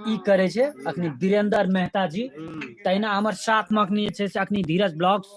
ई करै छै अखनी वीरेंद्र मेहता जी। तहिना हमर साथमे अखनी जे छै से अखनी धीरज ब्लॉग्स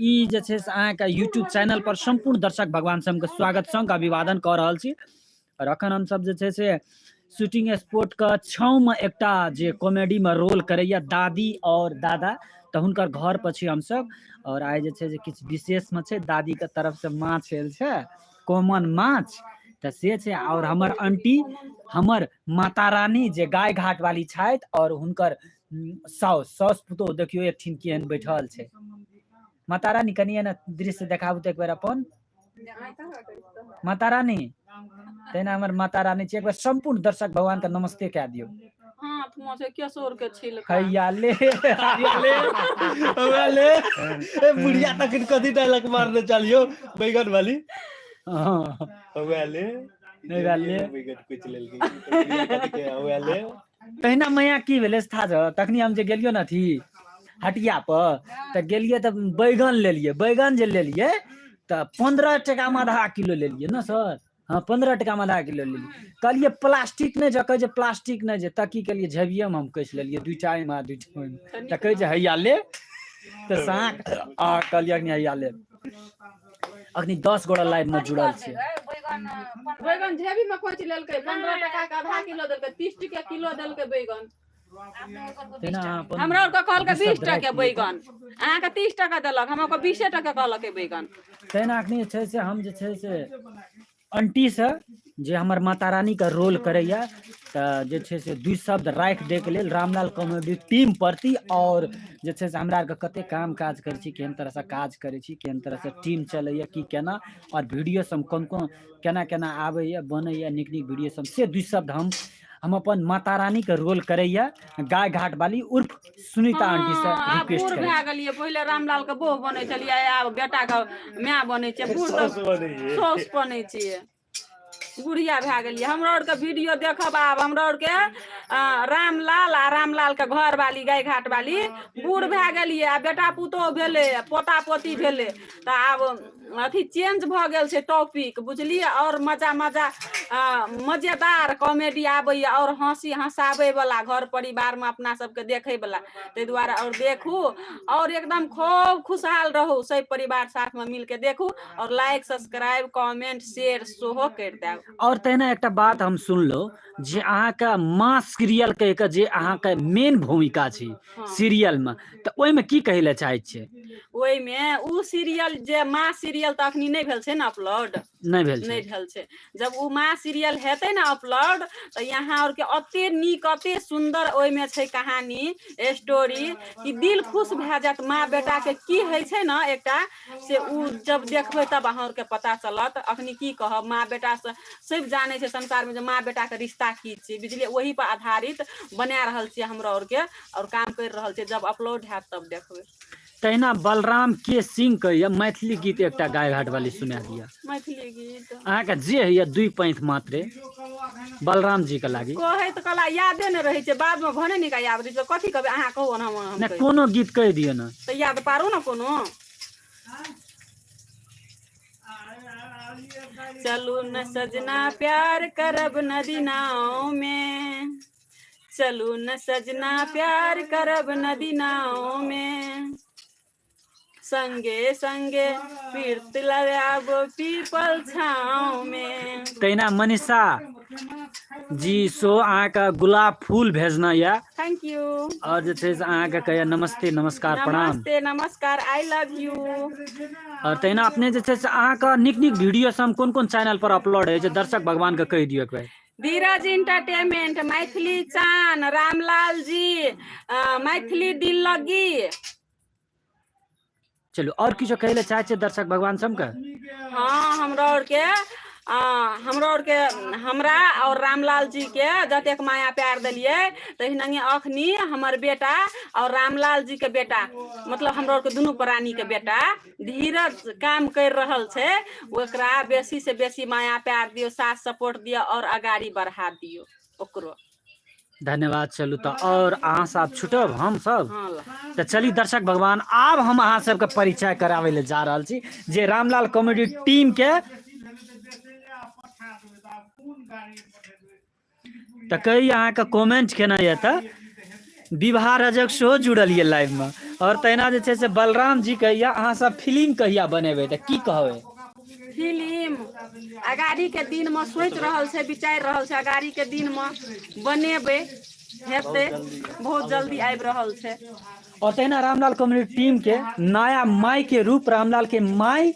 ई जे छै से अहाँके यूट्यूब चैनल पर सम्पूर्ण दर्शक भगवान सबके स्वागत संग अभिवादन कऽ रहल छी। आओर अखन हमसब जे छै से शूटिंग स्पॉट के छाँवमे एकटा जे कॉमेडीमे रोल करैया दादी आओर दादा, तऽ हुनकर घर पर छी हमसब। आओर आइ जे छै से किछु विशेषमे छै, दादीके तरफसँ माछ आयल छै, कॉमन माछ, तऽ से छै। आओर हमर आंटी, हमर माता रानी जे गाय घाट वाली छथि, आओर हुनकर साउस साउस पुतोह देखियौ एकठिन केहन बैठल छै। माता रानी कनि एना दृश्य देखाबू तऽ एक बेर अपन माता रानी। तहिना हमर माता रानी छै, एक बेर सम्पूर्ण दर्शक भगवान के नमस्ते कए दियौ। हाथ मे छै केसौर के छिलका। हैया ले, हैया ले, हैया ले। ए बुढ़िया तखन कथी डायलॉग मारने चलियो बैगन वाली। हाँ। हैया ले। हैया ले। बैगन कुच लेलकै। बुढ़िया कथी के हैया ले। तहिना मैया की भेलै था जे तखनी हम जे गेलियो ने अथी हटिया पर, तऽ गेलियै तऽ बैगन लेलियै। बैगन जे लेलियै तऽ 15 टका मे आधा किलो लेलियै ने सर। हाँ, 15 टका मे आधा किलो लेलियै। कहलियै प्लास्टिक नहि छै, कहै छै प्लास्टिक नहि छै, तऽ की केलियै झबिये मे हम कसि लेलियै, 2टा एहिमे आ 2टा ओहिमे। तऽ कहै छै हैया ले, तऽ साँक आ कहलियै अखनी हैया ले। अखनी 10 गोरा लाइव मे जुड़ल छियै। बैगन झेबी मे खोचि लेलकै, 15 टका के आधा किलो देलकै, 30 टका किलो देलकै बैगन। तेना अहाँ अपन हमरा आरके कहलकै दू 20 शब्द टके राखि दियौ। बैगन, अहाँके 30 टका देलक, हमरा ओकर 20 टका कहलकै बैगन। तहिना अखनी जे छै से हम जे छै से अंटी से जे हमर माता रानी के रोल करैया, तऽ जे छै से 2 शब्द राखि दैके लेल रामलाल कॉमेडी टीम प्रति, और जे छै से हमरा आरके कते काम काज करै छी, केहन तरहसँ काज करै छी, केहन तरहसँ टीम चलैया, की केना, और वीडियो सब कोन कोन केना केना आबैया बनैया नीक नीक वीडियो सब, से 2 शब्द हम अपन माता रानी के रोल करैया गाय घाट वाली उर्फ सुनीता आंटी से हाँ, आब रिक्वेस्ट बूढ़ करै भए छी। गेलियै, पहिले रामलाल के बहू बनै छलियै, आब बेटा के माय बनै छियै, बूढ़ तऽ साउस बनै छियै। साउस बनै छियै, बुढ़िया भए गेलियै। हमरा आरके वीडियो देखब आब, हमरा आरके रामलाल आ रामलाल के घर वाली गाय घाट वाली बूढ़ भए गेलियै, आ बेटा पुतोह भेलै, पोता पोती भेलै, तऽ आब अथी चेंज भऽ गेल छै टॉपिक, बुझलियै। आओर मजा मजा मजेदार कॉमेडी आबैया आओर हँसी हँसाबै वाला, घर परिवार मे अपना सबके देखै वाला, ताहि दुआरे आओर देखू आओर एकदम खूब खुशहाल रहू, सब परिवार साथ मे मिलके देखू, आओर लाइक सब्सक्राइब कमेंट शेयर सेहो करि देब। आओर तहिना एकटा बात हम सुनलहुँ जे अहाँके माँ सीरियल कहि कऽ जे अहाँके मेन भूमिका छै सीरियल मे, तऽ ओहिमे की कहै लए चाहै छियै? ओहिमे उ सीरियल जे माँ सीरियल तऽ अखनी नहि भेल छै ने अपलोड, नहि भेल छै, नहि भेल छै। जब उ माँ सीरियल हेतै ने अपलोड, तऽ यहाँ आरके अते नीक अते सुन्दर ओहिमे छै कहानी स्टोरी कि दिल खुश भए जायत। माँ बेटा के की होइ छै ने एकटा से उ जब देखबै तब अहाँ आरके पता चलत। अखनी की कहब, माँ बेटा से सब जानै छै संसार मे जे माँ बेटा के रिश्ता की छै, बुझलियै। ओही पर आधारित बना रहल छियै हमरा आरके और काम कर रहल छियै। जब अपलोड हैत तब देखबै। तहिना बलराम के सिंह के यऽ मैथिली गीत एकटा गाय घाट वाली सुना दिअ। मैथिली गीत अहाँके जे होइए 2 पैंत मात्रे बलराम जी के लागी। कहै तऽ कला यादे नहि रहै छै, बाद मे भने निका याद रहै छै। कथी कहबै अहाँ कहू ने, हम नहि कोनो गीत कहि दिअ ने। तऽ याद पारू ने कोनो। चलू न सजना प्यार करब नदी नाव में, चलू न सजना प्यार करब नदी नाव में, संगे संगे पीरत लगाब पीपल छाँव में। तहिना मनीषा जी सो अहाँके गुलाब फूल भेजना यऽ। Thank you. और जे छै से अहाँके कहैया नमस्ते, नमस्कार, प्रणाम। नमस्ते, नमस्कार, I love you. और तहिना अपने जे छै से अहाँके नीक नीक वीडियो सब कोन कोन चैनल पर अपलोड होइ छै, दर्शक भगवान के कहि दियौ एक बेर। धीरज इंटरटेनमेंट, मैथिली चान, रामलाल जी, मैथिली दिल लगी। चलू और किछो कहै लए चाहै छियै दर्शक भगवान सबके? हाँ, हमरा और के, हमरा और के, हमरा और रामलाल जी के जतेक माया प्यार देलियै तहिना अखनी हमर बेटा और रामलाल जी के बेटा, मतलब हमरा और के दुनू प्राणी के बेटा धीरज काम कर रहल छै, ओकरा बेसी से बेसी माया प्यार दियौ, साथ सपोर्ट दियौ और अगाड़ी बढ़ा दियौ ओकरो। धन्यवाद। चलू तऽ और अहाँ से आब छुटब हम सब। हाँ। तऽ चली दर्शक भगवान, आब हम अहाँ सबके परिचय कराबै लए जा रहल छी जे रामलाल कॉमेडी टीम के तऽ कही अहाँके कमेंट केना यऽ तऽ विवाह रजक सेहो जुड़ल यऽ लाइव मे। आओर तहिना जे छै से बलराम जी कहैया अहाँ सब फिल्म कहिया बनेबै, तऽ की कहबै? फिल्म अगाड़ी के दिन मे सोचि रहल छै, विचारि रहल छै, अगाड़ी के दिन मे बनेबै, हेतै, बहुत जल्दी आबि रहल छै। और तहिना रामलाल कम्युनिटी टीम के नया माय के रूप रामलाल के माय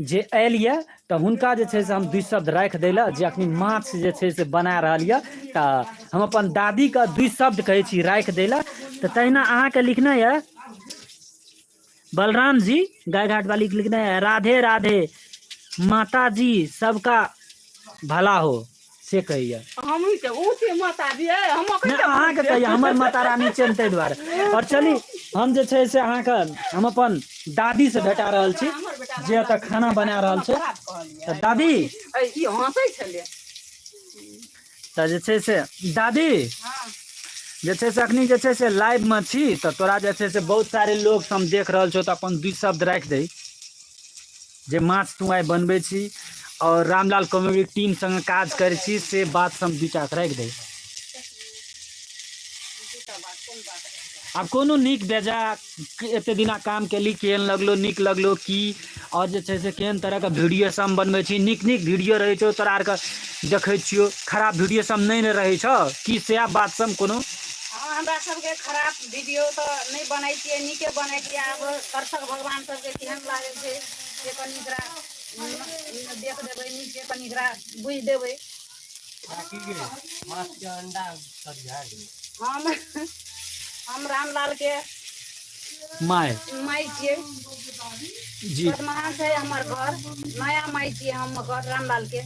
जे आयल यऽ तऽ हुनका जे छै से हम दुइ शब्द राखि दै लए, जे अखनी माछ जे छै से बना रहल यऽ, तऽ हम अपन दादीके दुइ शब्द कहै छी राखि दै लए। तऽ तहिना अहाँके लिखने यऽ बलराम जी गायघाट वाली के लिखने यऽ राधे राधे माता जी सबका भला हो, से कहैया। हमही के ऊ छियै माता जी, ए, हम नहि, अहाँके कहैया, हमर माता रानी छियनि ताहि दुआरे। आओर चली हम जे छै से अहाँके हम अपन दादी से भेटा रहल छी जे एतऽ खाना बना रहल छै। तऽ दादी ई हँसै छलै। तऽ जे छै से दादी जे छै से अखनी जे छै से लाइव मे छी, तऽ तोरा जे छै से बहुत सारे लोग हम देख रहल छौ, तऽ अपन दुई शब्द राखि दही जे माछ तू आइ बनबै छी और रामलाल कॉमेडी टीम संगे काज करै छी, से बात हम दुईटा राखि दही। आब कोनो नीक बेजा एते दिना काम केली, केहन लगलो, नीक लगलो की, और जे छै से केहन तरहके वीडियो सब बनबै छी, नीक नीक वीडियो रहै छौ तोरा आरके देखै छियौ, खराब वीडियो सब नहि ने रहै छौ की, सएह बात सब कोनो? हँ, हमरा सबके खराब वीडियो तऽ नहि बनै छियै, नीके बनै छियै। आब दर्शक भगवान सबके केहन लागै छै से कनि एकरा देख देबै, नीके कनि एकरा बुझि देबै। हम रामलाल के my my छियै जी। बदमाश छै हमर घर, नया माय छियै हम ओकर रामलाल के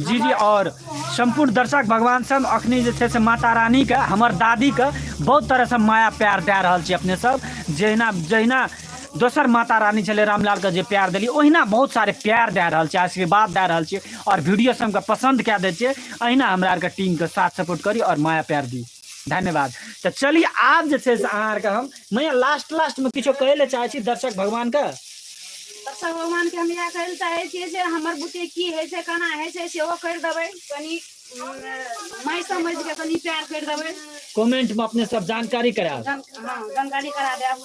जी जी। और सम्पूर्ण दर्शक भगवान सब अखनी जे छै से माता रानी के हमर दादी के बहुत तरह से माया प्यार दए रहल छी अपने सब, जहिना जहिना दोसर माता रानी छलै रामलाल के जे प्यार देलियै ओहिना बहुत सारे प्यार दए रहल छी, आशीर्वाद दए रहल छी और वीडियो सबके पसंद कए दै छियै। अहिना हमरा आरके टीम के साथ सपोर्ट करी और माया प्यार दी, धन्यवाद। तऽ चली आब जे छै से अहाँ आरके हम मैया लास्ट लास्ट में किछो कहै लए चाहै छी दर्शक भगवान के? दर्शक भगवान के हम इएह कहै लए चाहै छियै जे हमर बुते की होइ छै केना होइ छै सेहो करि देबै, कनि माय समझ के कनि प्यार करि देबै। कमेंट में अपने सब जानकारी करायब। हँ, जानकारी करा देब।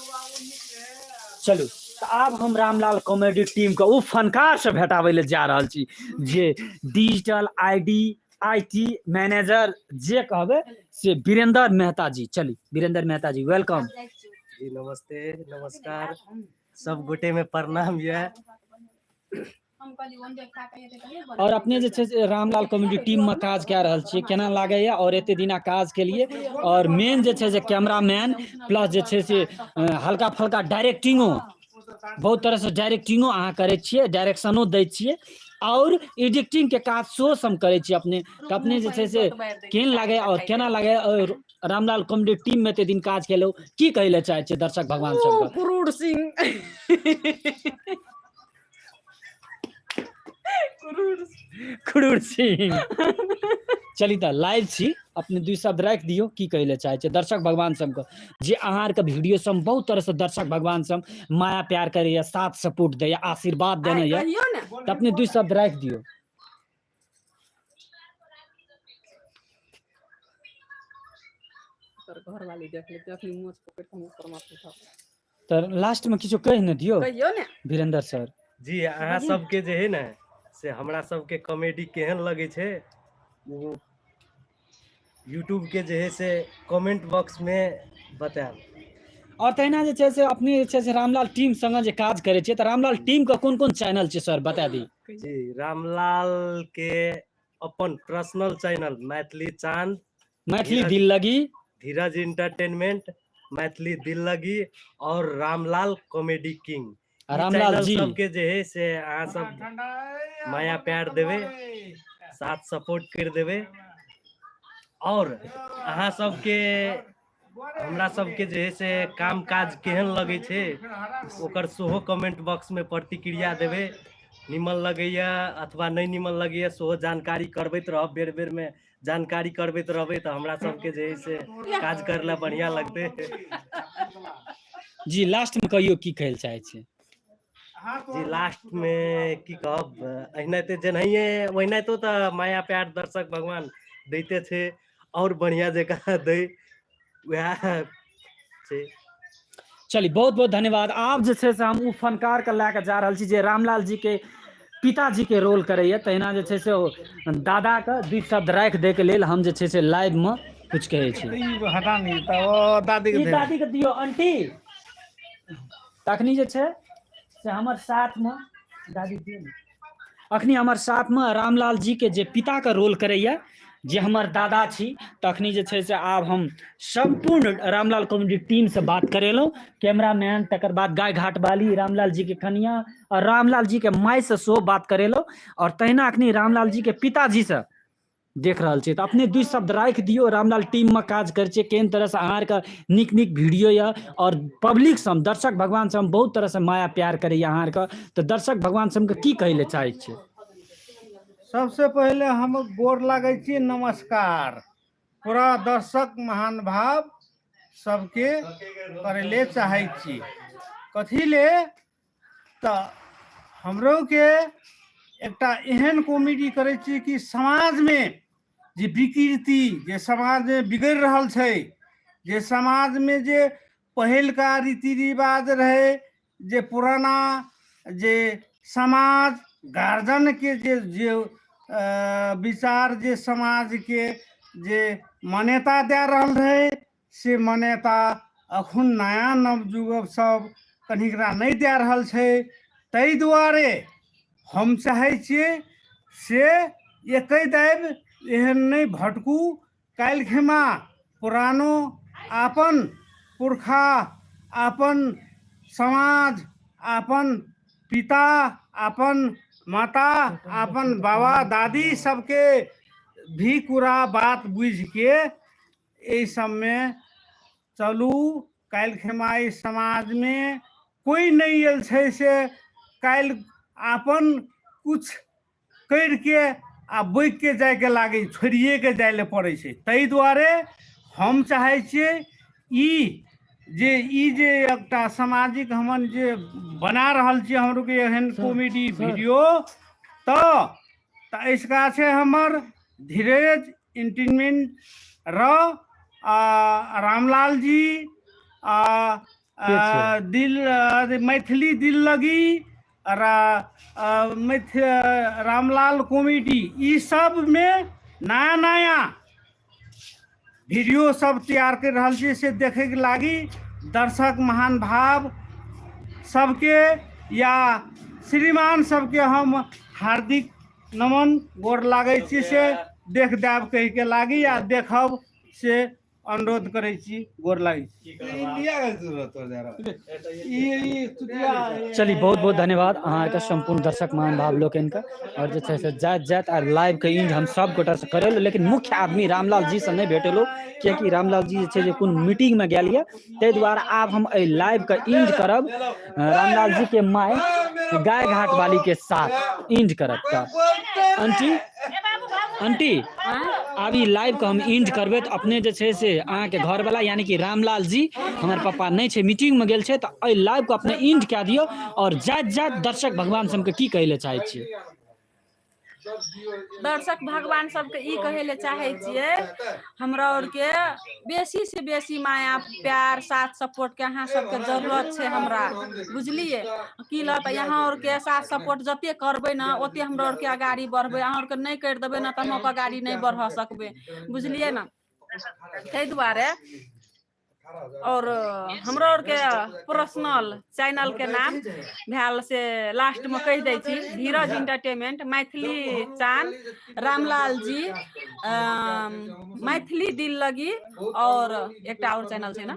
चलू तऽ आब हम रामलाल कॉमेडी टीम के ओ फनकार से भेटाबै लए जा रहल छी जे digital ID I T manager जे कहबै से वीरेंद्र मेहता जी। चली वीरेंद्र मेहता जी welcome. जी नमस्ते, नमस्कार, सब गोटे में प्रणाम यऽ। और अपने जे छै से रामलाल कॉमेडी टीम में काज कए रहल छियै, केना लागैया और एते दिना काज केलिए और मेन जे छै से कैमरामैन प्लस जे छै से हल्का फल्का डायरेक्टिंगो, बहुत तरह से डायरेक्टिंगो अहाँ करै छियै, डायरेक्शनो दै छियै और एडिटिंग के काज सेहो हम करै छियै अपने, तऽ अपने जे छै से केहन लागैया और केना लागैया और रामलाल कॉमेडी टीम में एते दिन काज केलहुँ, की कहै लए चाहै छियै दर्शक भगवान सबके? क्रूर सिंह, क्रूर सिंह। चली तऽ लाइव छी, अपने दुई शब्द राखि दियौ, की कहै लए चाहै छियै दर्शक भगवान सबके जे अहाँ आरके वीडियो सब बहुत तरह से दर्शक भगवान सब माया प्यार करैया, साथ सपोर्ट दैया, आशीर्वाद देने यऽ, कहियौ ने। तऽ अपने दुई शब्द राखि दियौ। घरवाली देख लेतै अखनी मोछ पकड़ि कऽ मुँह पर माथ उठा। तऽ लास्ट में किछो कहि ने दियौ। कहियौ ने। वीरेंद्र सर। जी, अहाँ सबके जे है ने से हमरा सबके कॉमेडी केहन लगै छै ओ यूट्यूब के जे है से कमेंट बॉक्स में बतायब। और तहिना जे छै से अपने जे छै से रामलाल टीम संगे जे काज करै छियै तऽ रामलाल टीम के कोन कोन चैनल छै सर बता दी। जी, रामलाल के अपन पर्सनल चैनल मैथिली चांद, मैथिली दिल लगी, धीरज इंटरटेनमेंट, मैथिली दिल लगी और रामलाल कॉमेडी किंग। आ रामलाल जी सबके जे है से अहाँ सब माया प्यार देबै, साथ सपोर्ट कर देबै और अहाँ सबके हमरा सबके जे है से काम काज केहन लगै छै ओकर सेहो कमेंट बॉक्स में प्रतिक्रिया देबै। निमन लगैया अथवा नहि निमन लगैया सेहो जानकारी करबैत रहब, बेर बेर में जानकारी करबैत रहबै तऽ हमरा सबके जे है से काज करे ला बढ़िया लगतै। जी लास्ट में कहियौ की कहै लए चाहै छी? जी लास्ट में की कहब, एनाहिते जेनाहिए ओनाहितो तऽ माया प्यार दर्शक भगवान दैते छै आओर बढ़िया जकाँ दै वएह छै। चलिए, बहुत बहुत धन्यवाद। आब जे छै से हम ओ फनकार के लए कऽ जा रहल छी जे रामलाल जी के पिताजी के रोल करैया, तहिना जे छै से ओ दादा के दू शब्द राखि दै के लेल हम जे छै से लाइव मे कुछ कहै छी। ई हटा नहीं तऽ ओ दादी के ई दादी के दियौ आंटी। तखनी जे छै से हमर साथ मे दादी दियौ ने। अखनी हमर साथ मे रामलाल जी के जे पिता के रोल करैया जे हमर दादा छी, तखनी जे छै से आब हम सम्पूर्ण रामलाल कॉमेडी टीम से बात करेलहुँ, कैमरामैन, तकर बाद गाय घाट वाली, रामलाल जी के कनिया और रामलाल जी के माय से सेहो बात करेलहुँ और तहिना अखनी रामलाल जी के पिताजी से देख रहल छी। तऽ अपने दू शब्द राखि दियौ, रामलाल टीम में काज करै छियै, केहन तरह से अहाँ आरके नीक नीक वीडियो यऽ और पब्लिक से हम, दर्शक भगवान से हम बहुत तरह से माया प्यार करैया अहाँ आरके, तऽ दर्शक भगवान से हमके की कहै लए चाहै छियै? सबसे पहिले हम गोर लागै छी, नमस्कार पूरा दर्शक महान भाव सबके करै ले चाहै छी। कथी ले तऽ हमरो के एकटा एहन कॉमेडी करै छी कि समाजमे जे विकृति जे समाजमे बिगड़ि रहल छै, जे समाजमे जे पहिलका रीति रिवाज रहै, जे पुराना जे समाज गार्जियनके जे जे विचार जे समाजके जे मान्यता दए रहल रहै, से मान्यता अखन नया नवयुवक सब कनिकरा नहि दए रहल छै। ताहि दुआरे हम चाहै छियै से एकै दाबि एहन नहि भटकू, काल्हि खेमा पुरानो आपन पुरखा, आपन समाज, आपन पिता, आपन माता, आपन बाबा दादी सबके भी कुरा बात बुझिके एहि सबमे चलू। काल्हि खेमा एहि समाजमे कोइ नहि आयल छै से काल्हि आपन कुछ करिके आ बगिके जाइके लागै, छोड़िएके जाइ लए पड़ै छै। ताहि दुआरे हम चाहै छियै ई जे ई जे एकटा सामाजिक हमन जे बना रहल छियै हमरोके एहन कॉमेडी वीडियो, तऽ एहिसका छै हमर धीरज इंटरटेनमेंट र आ रामलाल जी आ के छै? दिल मैथिली दिल लगी रामलाल कॉमेडी, ई सब में नया नया वीडियो सब तैयार कर रहल छी, से देखे के लागी दर्शक महान भाव सबके या श्रीमान सबके हम हार्दिक नमन गोर लागै छी, से देख देब कहि के लागी आ देखब से अनुरोध करै छी, गोर लागै छी। चली, बहुत बहुत धन्यवाद अहाँके सम्पूर्ण दर्शक महानुभाव लोकनिके। और जे छै से जाइत जाइत आर लाइव के एंड हम सब गोटा से करेलहुँ, लेकिन मुख्य आदमी रामलाल जी से नहि भेटेलहुँ, कियाकि रामलाल जी जे छै जे कोन मीटिंग में गेल यऽ, ताहि दुआरे आब हम एहि लाइव के एंड करब रामलाल जी के my guy घाट वाली के साथ एंड करब। तऽ आंटी, आंटी, आब ई लाइव के हम एंड करबै तऽ अपने जे छै से अहाँके घरवला यानी कि रामलाल जी हमर पप्पा नहि छै, मीटिंग में गेल छै, तऽ एहि लाइव के अपने एंड कए दियौ और जाइत जाइत दर्शक भगवान सबके की कहै लए चाहै छियै? दर्शक भगवान सबके ई कहै लए चाहै छियै, हमरा आरके बेसी से बेसी माया प्यार साथ सपोर्ट के अहाँ सबके जरूरत छै हमरा, बुझलियै की लऽ तऽ यहाँ आरके साथ सपोर्ट जते करबै ने ओते हमरा आरके अगाड़ी बढ़बै, अहाँ आरके नहि करि देबै ने तऽ हम अगाड़ी नहि बढ़ सकबै, बुझलियै ने? ताहि दुआरे और हमरो आरके पर्सनल चैनल के नाम भेल से लास्ट में कहि दै छी, धीरज इंटरटेनमेंट, मैथिली चान, रामलाल जी, मैथिली दिल लगी और एकटा और चैनल छै ने,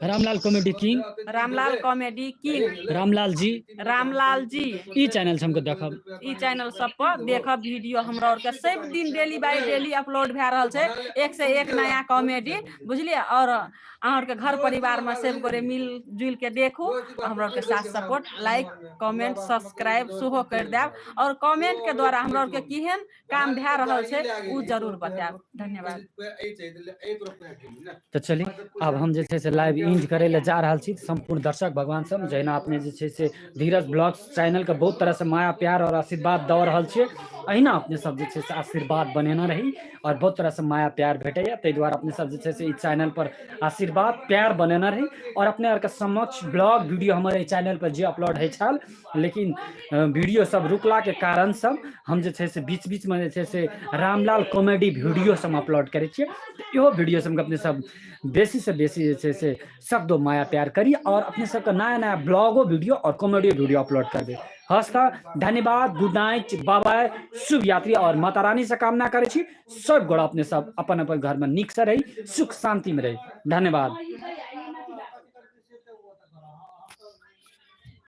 Ramlal comedy king, Ramlal comedy king, Ramlal ji, Ramlal ji, ई चैनल से हमके देखब, ई चैनल सब पर देखब वीडियो हमरा आरके सब दिन डेली बाय डेली अपलोड भए रहल छै, एक से एक नया कॉमेडी, बुझलियै? और अहाँ आरके आरके घर परिवारमे सब गोरे मिल जुलि के देखू हमरा आरके साथ सपोर्ट लाइक कमेंट सब्सक्राइब सेहो करि देब आओर कमेंट के द्वारा हमरा आरके केहन काम भए रहल छै ओ जरूर बतायब। धन्यवाद। तऽ चली आब हम जे छै से लाइव एंड करै लए जा रहल छी। सम्पूर्ण दर्शक भगवान सब जहिना अपने जे छै से धीरज ब्लॉग्स चैनलके बहुत तरहसँ माया प्यार आओर आशीर्वाद दऽ रहल छियै, अहिना अपने सब जे छै से आशीर्वाद बनेने रही आओर बहुत तरहसँ माया प्यार भेटैए। ताहि दुआरे अपने सब जे छै से ई चैनल पर आशीर्वाद प्यार बनेने रही आओर अपने आरके समक्ष ब्लॉग वीडियो हमर एहि चैनल पर जे अपलोड होइ छल, लेकिन वीडियो सब रुकलाके कारण सब हम जे छै से बीच बीचमे जे छै से रामलाल कॉमेडी वीडियो सब अपलोड करै छियै। इहो वीडियो सबके अपने सब बेसी से बेसी जे छै से सब दो माया प्यार करी और अपने सबके नया नया ब्लॉगो वीडियो और कॉमेडी वीडियो अपलोड करबे। हस्त धन्यवाद, गुड नाइट, बाय, शुभ यात्री और माता रानी से कामना करै छी सब गोड़ा अपने सब अपन अपन घर में नीक से रही, सुख शांति में रही। धन्यवाद।